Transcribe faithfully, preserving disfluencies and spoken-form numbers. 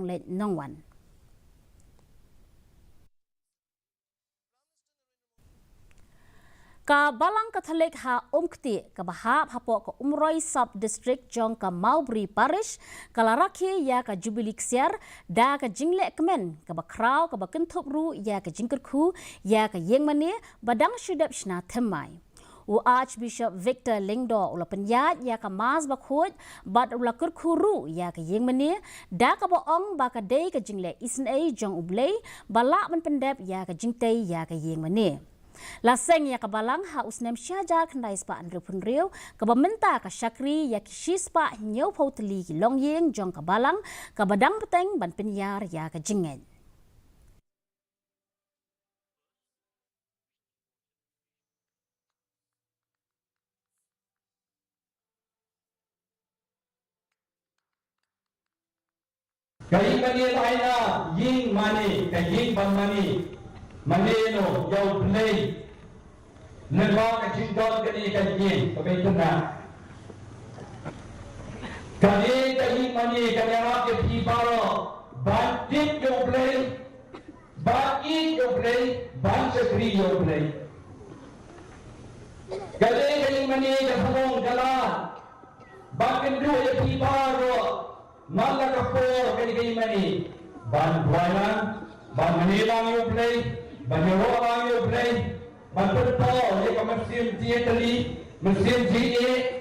Leit Nongwan. Ka Balang Katholik ha Umkti, kaba hap hapoh ka Umroi Sub District jong ka Mawbri Parish, ka la rakhe ïa ka Jubilee Ksiar da ka jingleh kmen kaba khraw, kaba kynthup ruh ïa ka jingkyrkhu ïa ka ïing mane ba dang shu dep shna thymmai. U Archbishop Victor Lyngdoh u la pynïaid ïa ka Mass bakhuid bad u la kyrkhu ruh ïa ka ïing mane, da kaba ong ba ka dei ka jingleh isynei jong U Blei ba lah ban pyndep ïa ka jingtei ïa ka ïing mane. La seng ïa ka Balang ha u snem shi hajar khyndai spah hynriewphew hynriew, kaba mynta ka shakri ïa ki shispah hynñiewphew tylli ki longïing jong ka Balang, kaba dang bteng ban pynïar ïa ka jingngeit. Ka ïing mane, ka ïing mane, ka ïing ban mane, mane noh ïa U Blei. Lyngba ka jingdon kane ka ïing kaba ïa tynna. Kane ka ïing mane kan ïarap ïa phi baroh ban tip ïa U Blei, ban ïeit ïa U Blei, ban shakri ïa U Blei. Kane ka ïing mane ka thong ka la ban kynduh ïa phi baroh man la ka por kane ka ïing mane ban duwai lang, ban mane lang ïa U Blei, ban ïaroh lang ïa U Blei, ban pynpaw ïa ka mynsiem jingïatylli, mynsiem jingïeit,